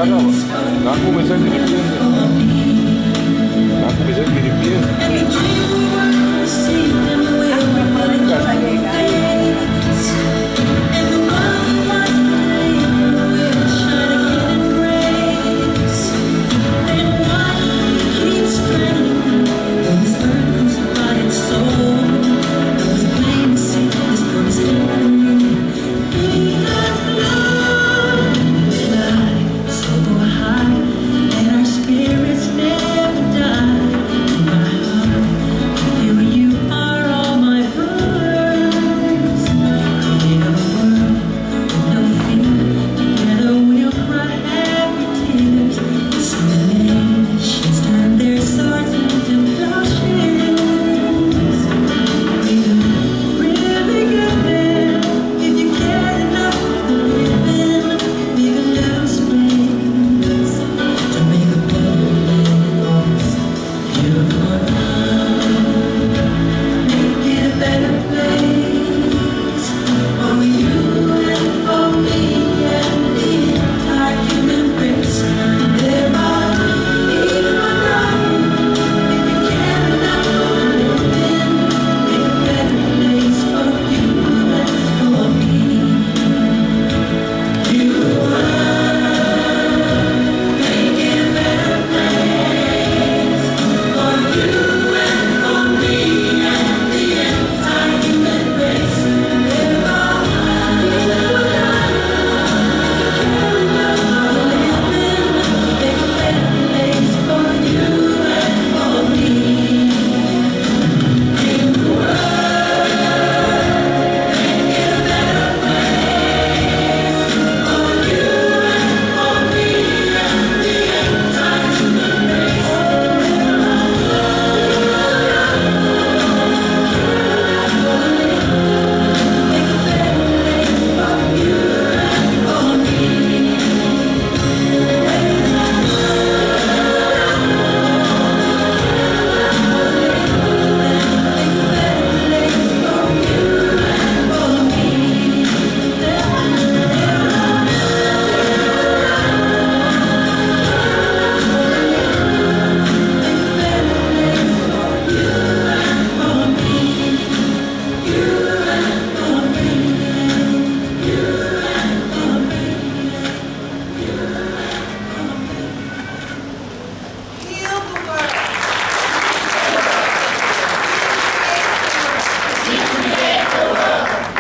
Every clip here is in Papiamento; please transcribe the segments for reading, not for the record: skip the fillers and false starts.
kuminsá kaba. Nan kuminsá di ripiente. Nan kuminsá di ripiente. Heal the world.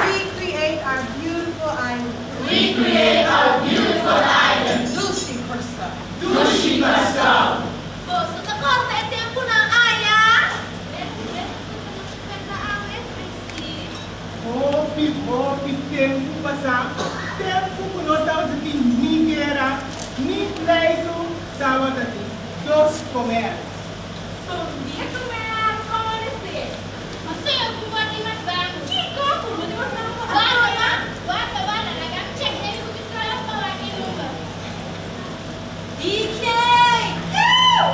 We create our beautiful island. We create our beautiful island. Dushi Kòrsou. Dushi Kòrsou. Boso ta kòrda e tempunan aya? Hopi, hopi tempu pasá, tempu ku no tabata tin ni guera, ni pleitu, tabata tin dos komer. Bon dia komer, komo nesé? Ma señor ku bo tin mas bangu. Kiko ku no tin mas bangu ku Warda, Antonia? warda, warda, laga mi chek den mi buki pa wak e number. DJ! Kiu!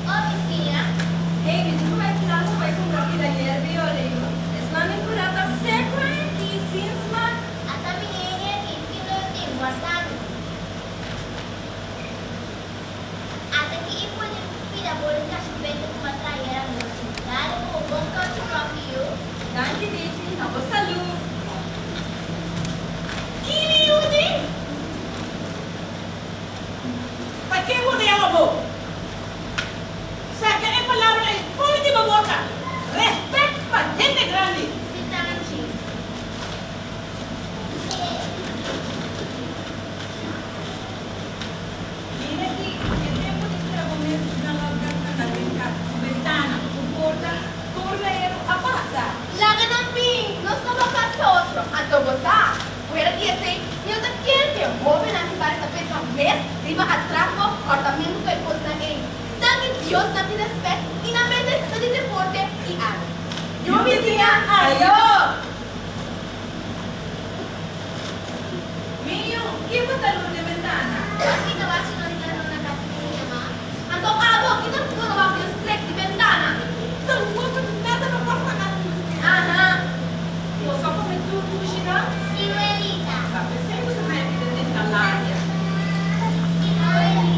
Oh, bisiña. Hey, mi tin ku bai plaza bai kumpra pida yerba i orego. Esnan den kurá ta seku aki, sin smak. Ata mi hende aki, tin lo tin, warda mi. Ata ki i pudi pida boli kashupete ku m'a traha ayer anochi. Dale ku bo bon kòchi kòfi, yu. Danki, Dichi. Na bo salú. Kini yu di? Pa ken bo ta yama bo? Saka e palabra ei for di bo boka! Respet pa hende grandi! Si tanchi. Mira ki e tempu di sera bo mes na lockdown ta na den kas ku bentana ku porta tur laeru a pasa. Laga nan bin, nos no por kas pa otro. Anto bo sa, fuera di esei, mi no ta kende hóbennan di bari ta pensa mes riba atrako, hòrtamentu ku e kosnan ei. Danki Dios nan tin rèspèt i nan mente ta di deporte i arte. Yu bisiña ayo! Mi yu, kiko ta lur den bentana? Aki ta wak si no tin ladron na kas di bisiña ma. Anto abo, ki ta pone wak den strek di bentana? Ta wak nada no pasa na kas di bisiña. Aha. Boso a come tur cushina? Si, welita. Ta pesey boso haya bida den talaria. Si, awelita.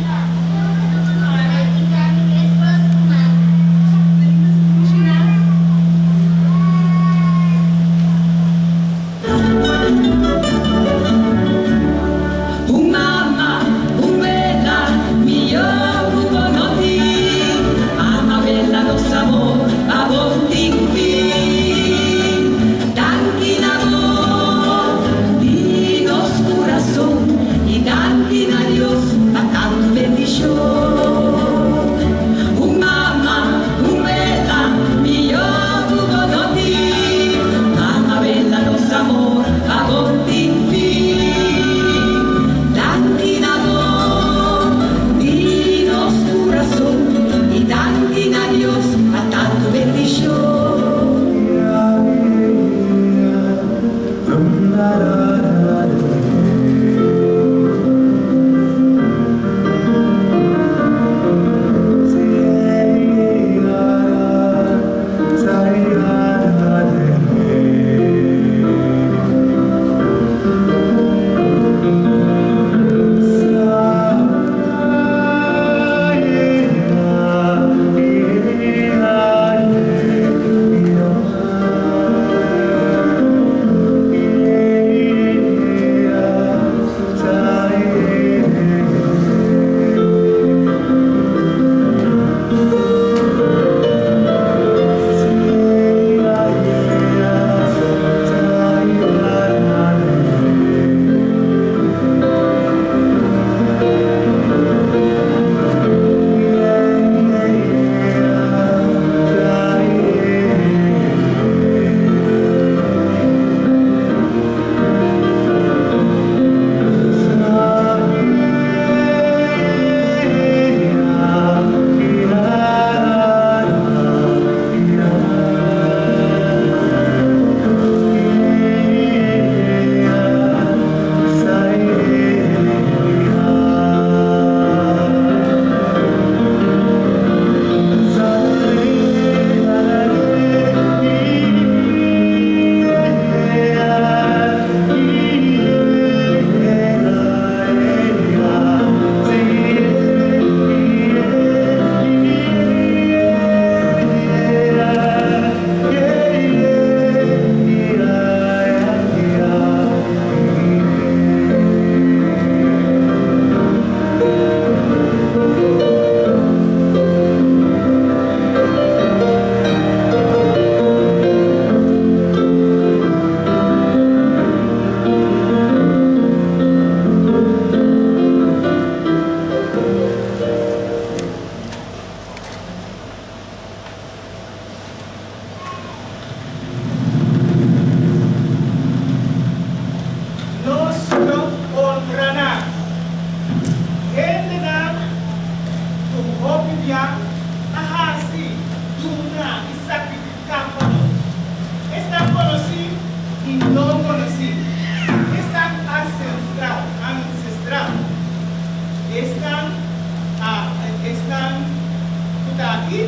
aki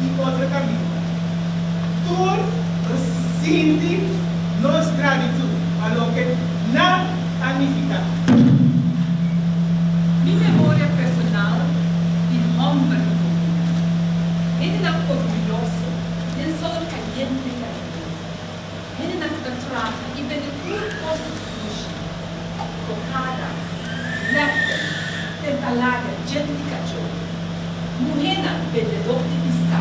i otro kaminda. Tur lo sinti nos gratitut pa loke nan a nifiká. Mi memoria personal di hòmber ku komida. Hendenan orguyoso den sol kayente kariñoso. Hendenan ku ta traha i bende tur kos dushi. Kokada, lèptèp, tentalaga jen di kachó. Muhénan bendedó di piská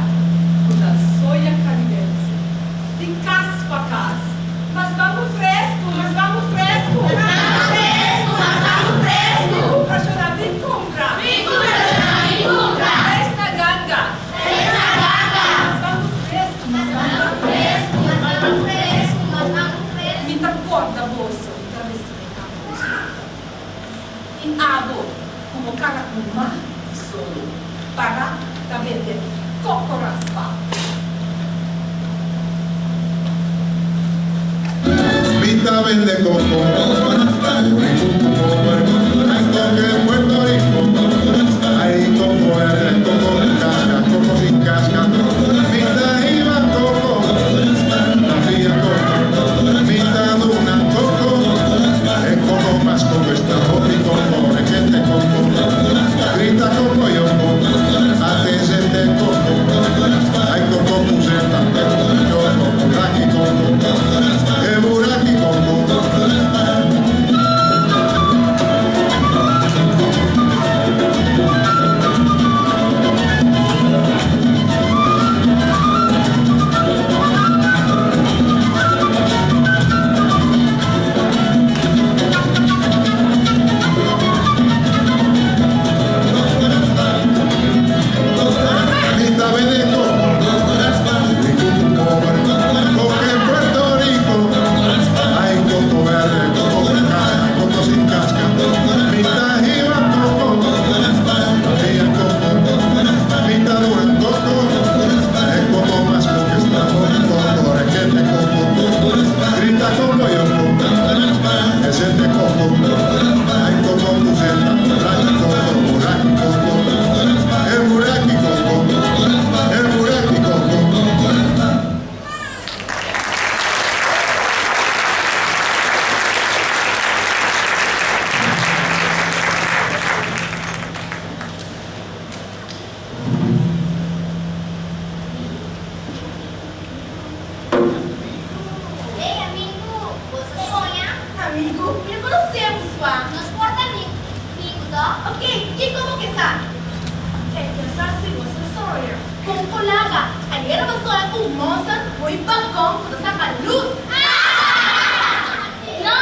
ku nan soya karibense. Di kas pa kas. Mas bangu fresku, mas bangu fresku. Mas bangu fresku, mas bangu fresku. Bin kumpra shona, bin kumpra. Bin kumpra shona, bin kumpra. Prijs na ganga. Prijs na ganga. Mas bangu fresku, mas bangu fresku. Mas bangu fresku, mas bangu fresku. Mi ta korda boso, mi ta respetá boso. I abo, ku bo kara humá di solo, pará ta bende koko raspá. Mi ta bende koko Rico ku pober Anto ke Puerto Rico Hay koko berde, koko ku kaska, koko sin kaska Mi ta hiba koko, ta fia koko Mi ta duna koko E koko mas koko esta hopi koko Rekete koko, grita koko yoko Ate zete koko Hay koko ku zeta, koko Buraki koko, e buraki koko. Mi ta bende koko, riku ku pober, koke Puerto Rico. Hay koko berde, koko ku kaska, koko sin kaska. Mi ta hiba koko, ta fia koko. Mi ta duna koko, e koko mas koke esta hopi koko, rekete koko. Grita koko yoko, esete koko. Hay koko ku zeta, buraki koko, buraki koko. E buraki koko, e buraki koko. Hey amigu, bo sa soña? Amigu, mi no konosé bo sua. Nos por ta amigu tòg? Ok, kiko bo ke sa? E ke sa si bo sa soña. Kon kolaga, ayera bo soña ku un monster muy bakon ku ta saka lus. No,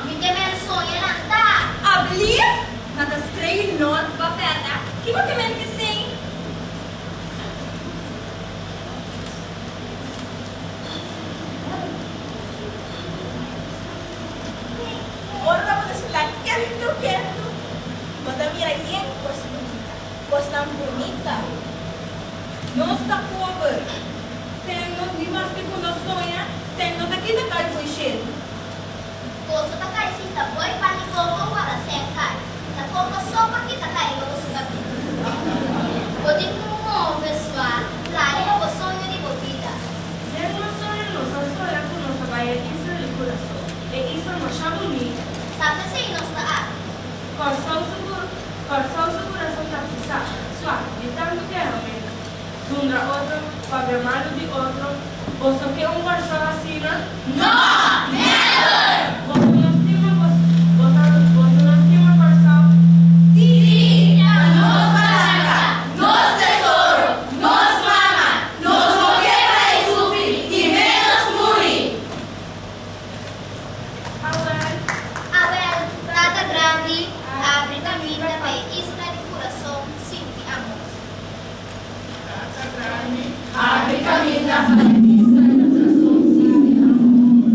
mi ke men soña lantá. Ablief, na ta strei not ba pèrdè, kiko ke men ke sei? Ora bo ta sintá kentu kentu, bo ta mira yen kos bunita, kosnan bunita. Nos ta pober. Sen no ni maske ku nos soña, sen no ta kita kai fo'i shelu. Boso ta kai sinta boi pan di koko wara sen kai. Ta koko so por kita kai riba boso kabes. Bo tin ku move swa, plania bo soño di bo bida. Den nos soño nos a soña ku nos a bai e isla di Curaçao. E isla masha bunita. Ta p'esei nos ta aki. Kòrsou su Kòrsou su kurason ta pisá, suak, di tantu kehamentu. Zundra otro, papia malu di otro. Boso ke un Kòrsou asina? No! Never! Boso no stima bos boso boso no stima Kòrsou? Sí! Ta nos baranka, nos tesoro, nos mama, nos no ke pa e sufri i ménos muri! Awel. Awel, Tata Grandi, abri kaminda pa e isla di kurason sinti amor. Tata Grandi, Abri kaminda pa e isla di kurason sinti amor.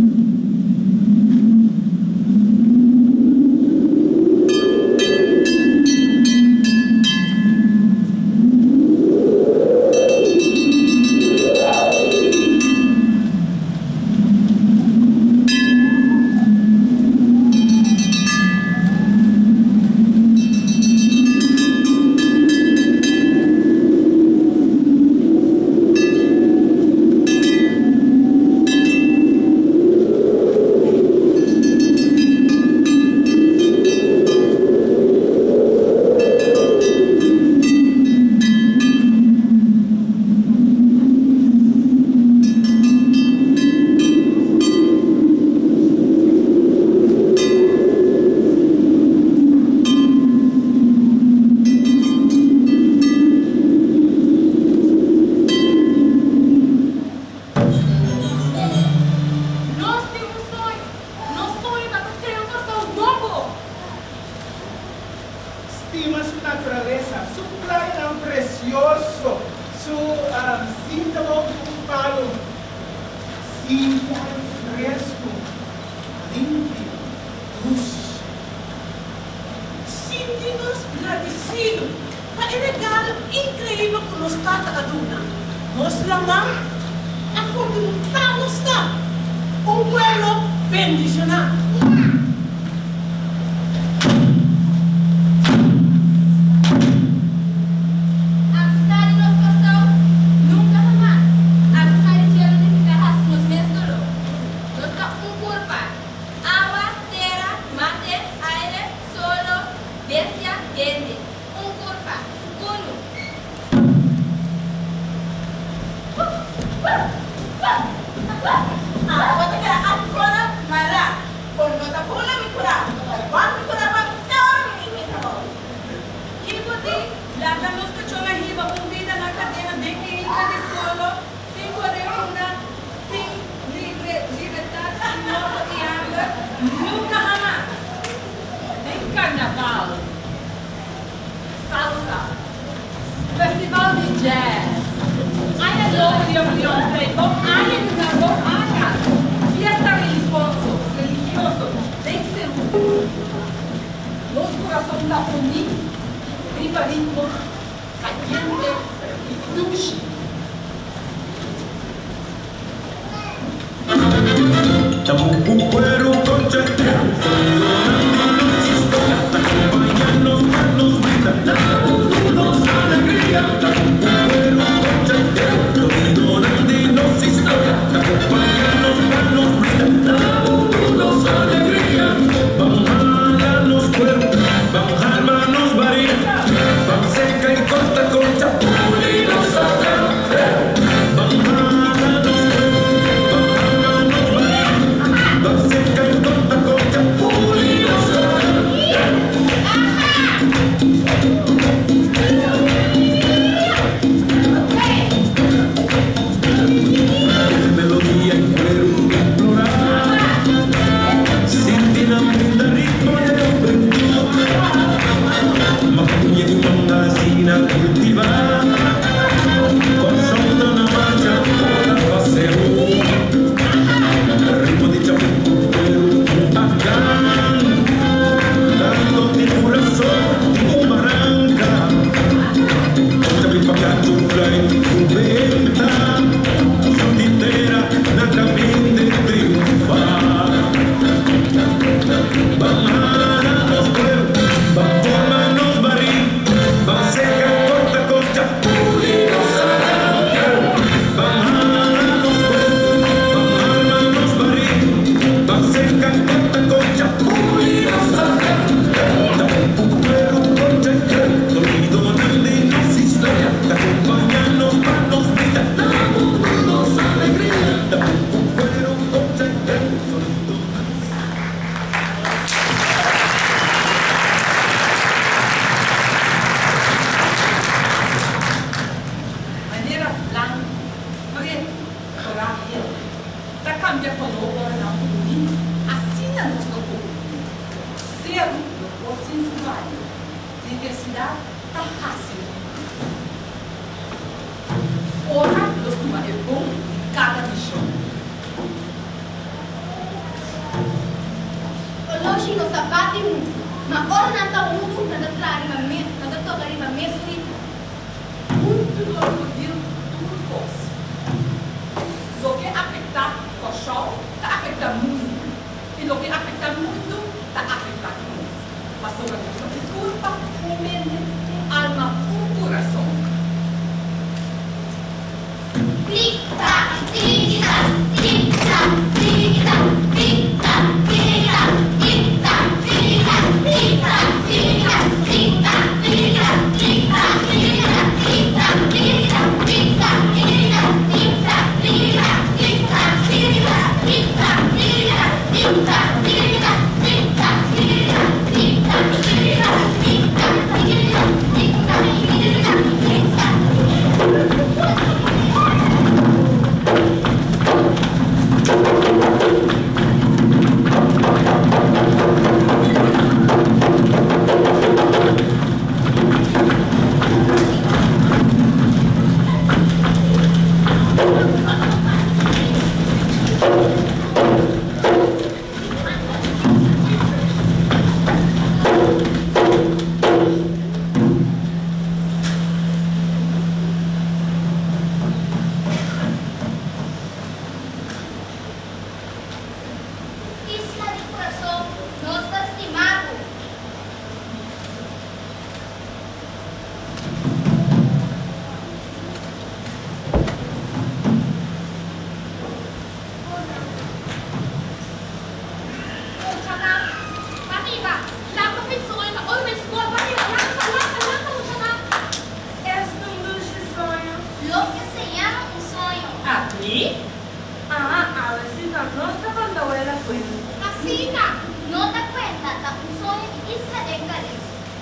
Stima su naturalesa, su playanan presioso, su sinta bou di un palu, sinti aire fresku, limpi, dushi. Sinti nos gradisidu pa e regalo inkreibel ku nos Tata a duna nos laman. Afortunado nos ta, un pueblo bendishoná. Abusá di nos Kòrsou? Nunka hamas! Abusá di dje lo nifiká hasi nos mes doló. Nos ta un kurpa. Awa, tera, mate, aire, solo, bestia, hende. Un kurpa. Unu. Awa ta keda aki fora mará. Bo no ta bula mi kurá. Bo ta wak mi kurá pa mi te ora mi bin mi trabou. Kiko di laga nos kachónan hiba un bida na kadena den e hinka di solo, sin kore hunga, sin libre libertat, sin morto i hamber? Nunka hamas! Den karnaval, salsa, festival di jazz, aña nobo di opinion play, bon aña di nan bon aña, fiesta religoso, religioso, den seru. Nos kurason ta uní riba ritmo kayente i dushi. Manera blanku, pretu, korá, hel ta kambia koló ora nan uni, asina nos lo por uni. Seru no por sin su vaye. Diversidat ta hasi riku. Ora nos tuma e bon di kada vishon. Oloshi no sa bati huntu, ma ora nan ta huntu nan ta traha riba mes, nan ta toka riba mesun ritmo. Huntu nos por deal ku tur kos. Loke afektá Kòrsou ta afektá mundu i loke afektá mundu ta afektá nos. Pasobra nos ta un kurpa, un mente, un alma, un kurason. Tik tak, tiki tak, tik tak, tiki tak, tik tak, tiki tak, tik tak, tiki tak, tik tak, tiki tak, tik tak, tiki tak, tik tak, tiki tak, tik tak, tiki tak.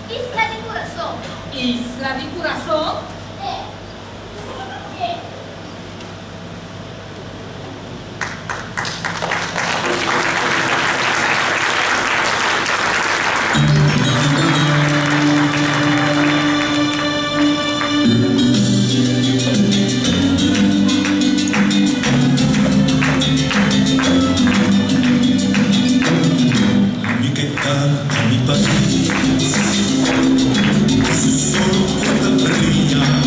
Isla di Kurason. Isla di Kurason? E. E. Mi ke kanta mi pais. Su solo ku ta bria.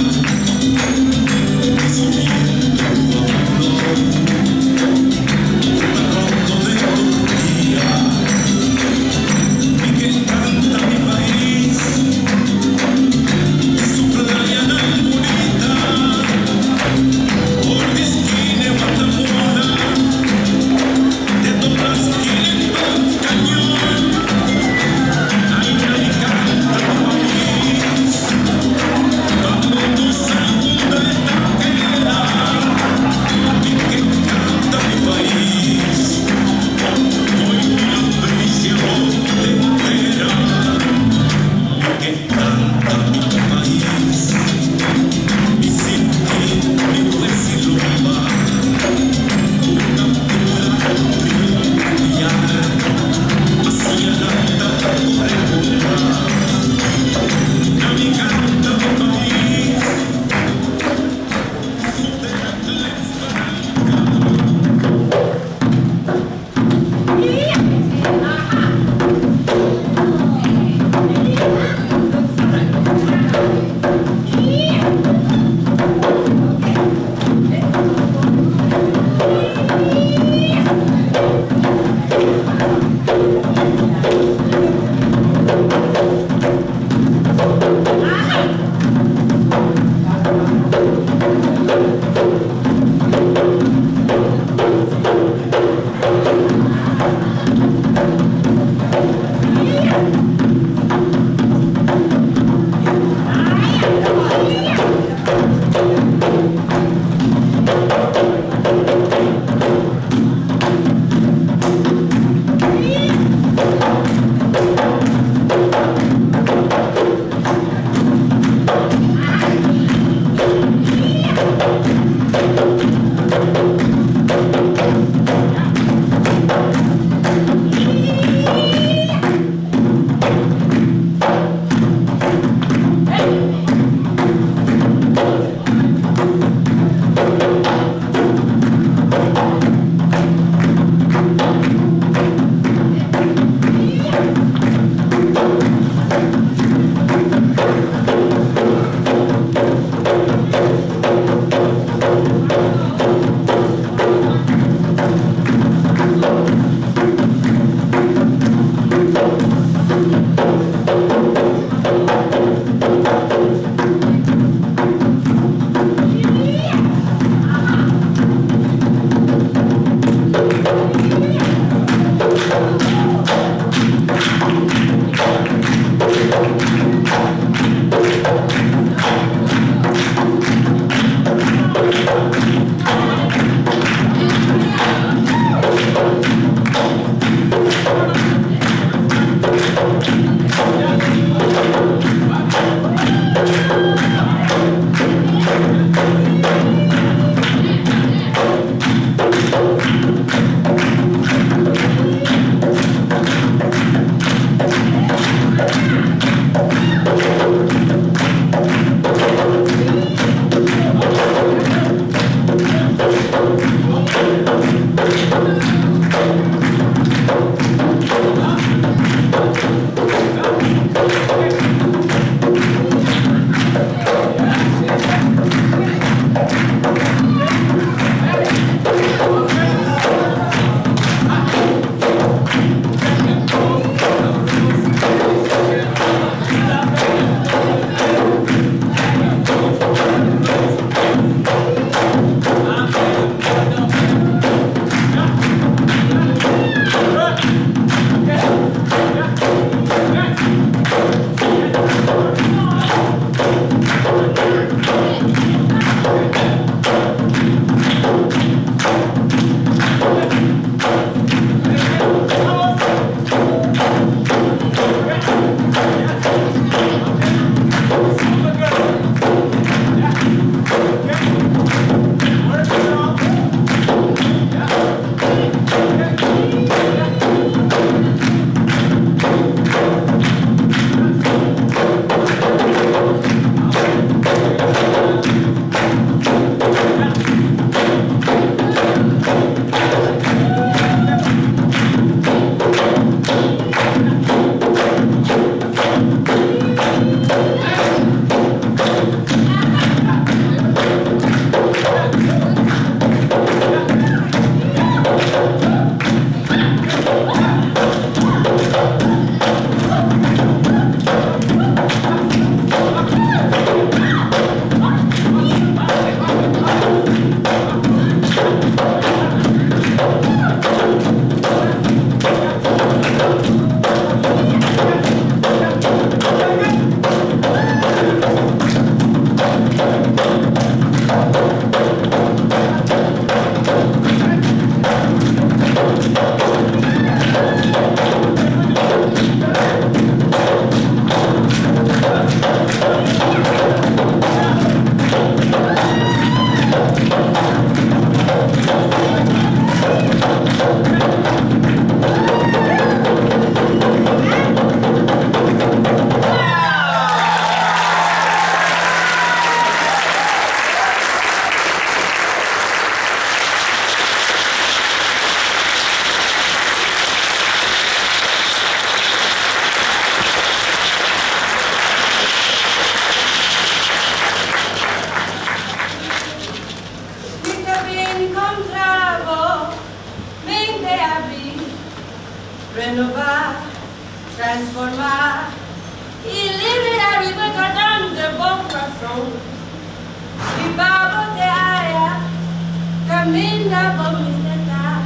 Kaminda bo mester ta,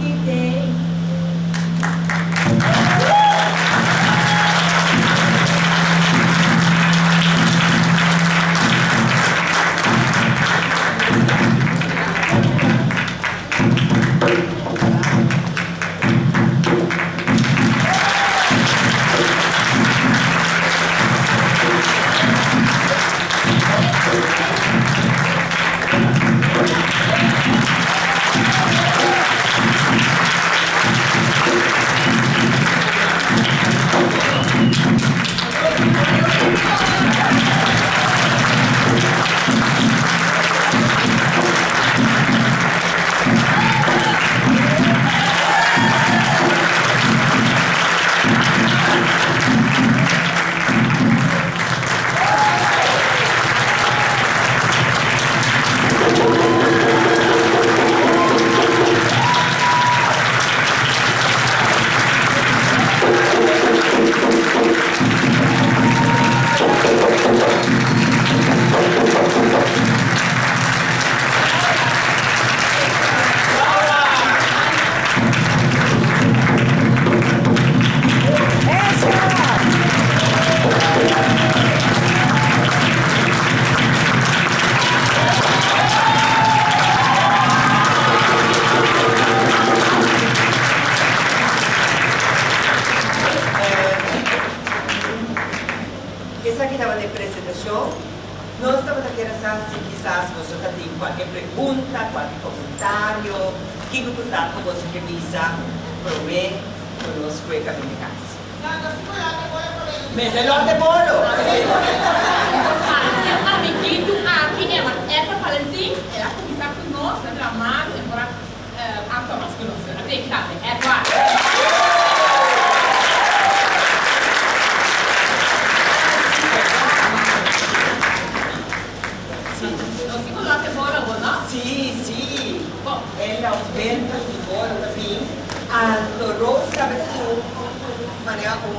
mi t'ei. Esaki tabata e presentashon. Nos tabata kier a sa si kisas boso ta tin kualke pregunta, kualke komentario, kiko ku ta ku boso ke bisa promé ku nos kue kaminda kas. Mester lòt e bolo! E amiguito aki ema Edward Valentin, el a kuminsá ku nos, el a bira malu, el por a aktua mas ku nos. A teken tambe, Edward. Nos tin ku lòt e bolo awor, no? Sí, sí. E lòtmentu di bolo ta bin. Anto Rose tabata tin un manera un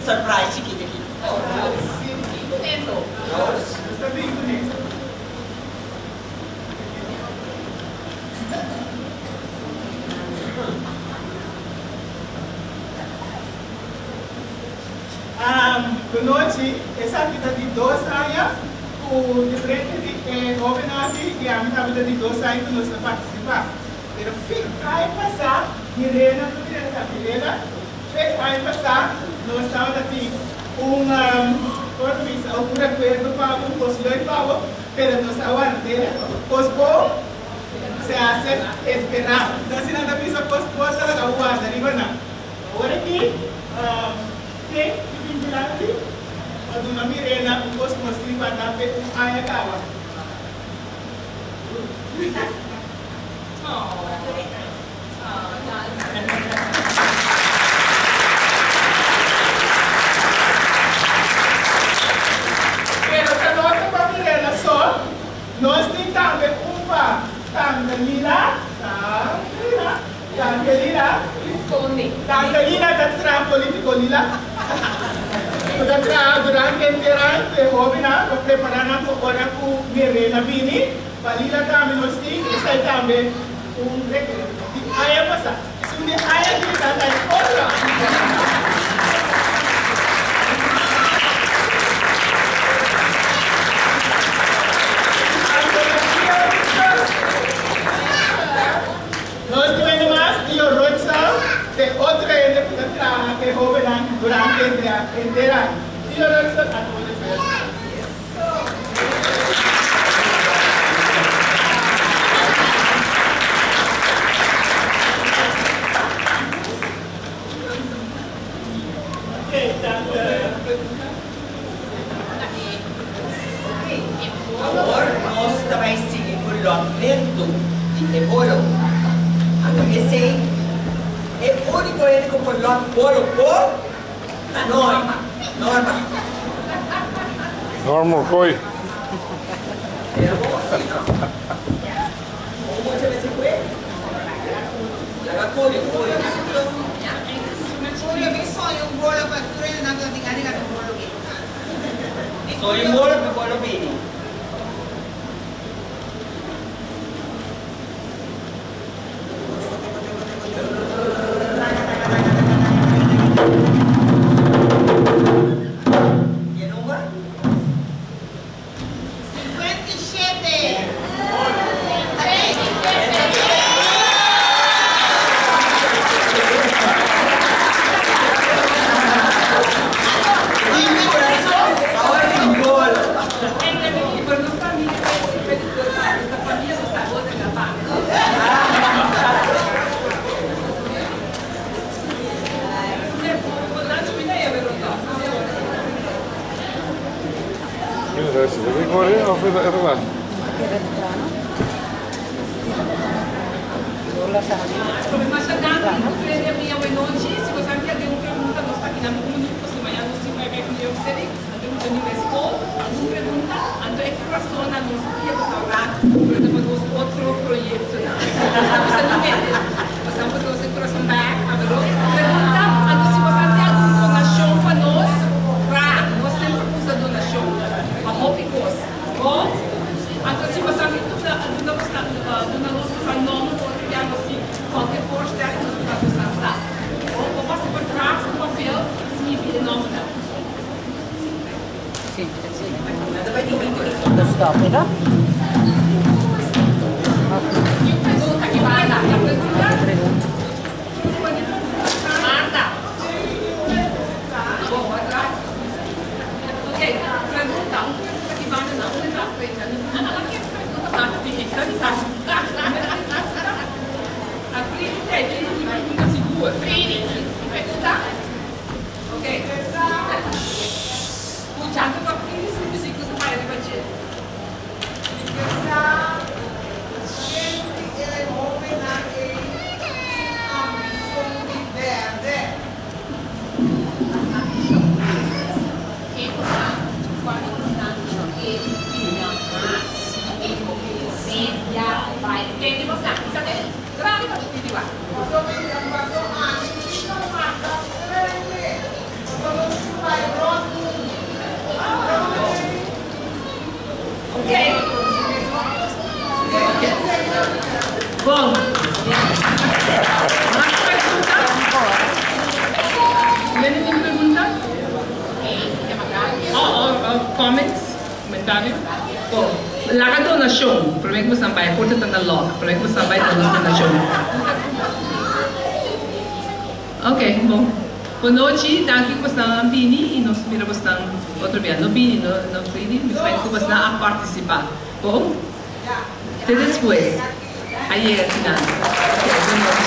surprise chikito aki. Oh, Rose, bin kunento. Rose. Nos ta bin kunento. Bunochi, esaki ta di dos aña ku diferente di e hóbennan aki i ami tambe ta di dos aña ku nos ta partisipá. Pero fin aña pasá, Mirena, ku Mirena ta? Mirena, fin aña pasá nos tabata tin un, kon ta bisa, un rekuerdo pa bo, un kos leuk pa bo, pero nos a ward'é. Kos bon se hase esperá. Entonces nan ta bisa kos bon tabata warda riba nan. Awor aki, ken ki bin dilanti pa duna Mirena un kos ku nos tin guardá p'e un aña kaba? Pero ta no ta pa Mirena so, nos tin tambe un pa Tante Lila, Tante Lila, Tante Lila, Tante Lila ta traha politico Lila, cu ta traha durante henter aña cu e hobennan pa prepara nan pa ora cu Mirena bini. Pa Lila tambe nos tin esai tambe un recuerdo di aña pasa. Esun di aña aki ta ta e otro. Nos tin hende mas di yo Rochsel te otro hende ku ta traha ku e hobennan durante henter aña. Tio Rochsel a tuma despues. Awor nos ta bai sigui ku lòtmentu di e bolo. Anto esei e úniko hende ku por lòt bolo por ta Norma. Norma. Norma Orkoy. Era bon así, no? Un mucha mester kue. Laga Julio, Julio. Julio, mi soña un bolo pa tur hendenan ku ta tin gana di gana un bolo bini. Soña un bolo pa bolo bini. Masha danki ku prende mi awe nochi. Si boso a tin algun pregunta, nos ta aki na un minuut, pasobra mañana nos tin bai bek New York City. Anto mi ta niu e skol. Algun pregunta? Anto e kurason na nos pia ku ta rato, pero ta pa nos otro proyektonan. Nos ta ni mete. Pasobra pa nos e kurason bek. Awor, pregunta? Anto si boso a tin algun donashon pa nos, graag. Nos semper usa donashon pa hopi kos. Bon, anto si boso a bin duna duna boso duna nos boso nomber pa otro bia nos tin cualkier voorstel nos por laga boso sa. Bon, bo pasa por tras un papel skibi e nombernan. Tin pregunta ki banda? Tin pregunta? Marta. Bon, atrás. Ok, pregunta. Un pregunta ki banda na un ta frente. Ana, la ke pregunta Marta tin ki ta bisa. A Trini te, Trini tin pregunta sigur. Trini, tin pregunta? Ok. Scucha, anto pa Trini su music ku sa faya riba dje. Ken di e hóbennan ei tin ambishon di bèrdè? Pasobra paso ami tin ta mata prende, pasobra nos tin bai rònt mundu. Bon. Mas pregunta? Leni tin pregunta? Oh, oh, oh, comments? Comentario? Bon. Laga donashon. Promé ku boso bai, porta ta na lock. Promé ku boso bai duna donashon. Ok, bon. Bon nochi, danki ku boso a bini i nos mira boso otro bia. No bini, no, no bini, mi spera ku boso a partisipá. Bon? Te despues. Ayer, final. Ok, bon nochi.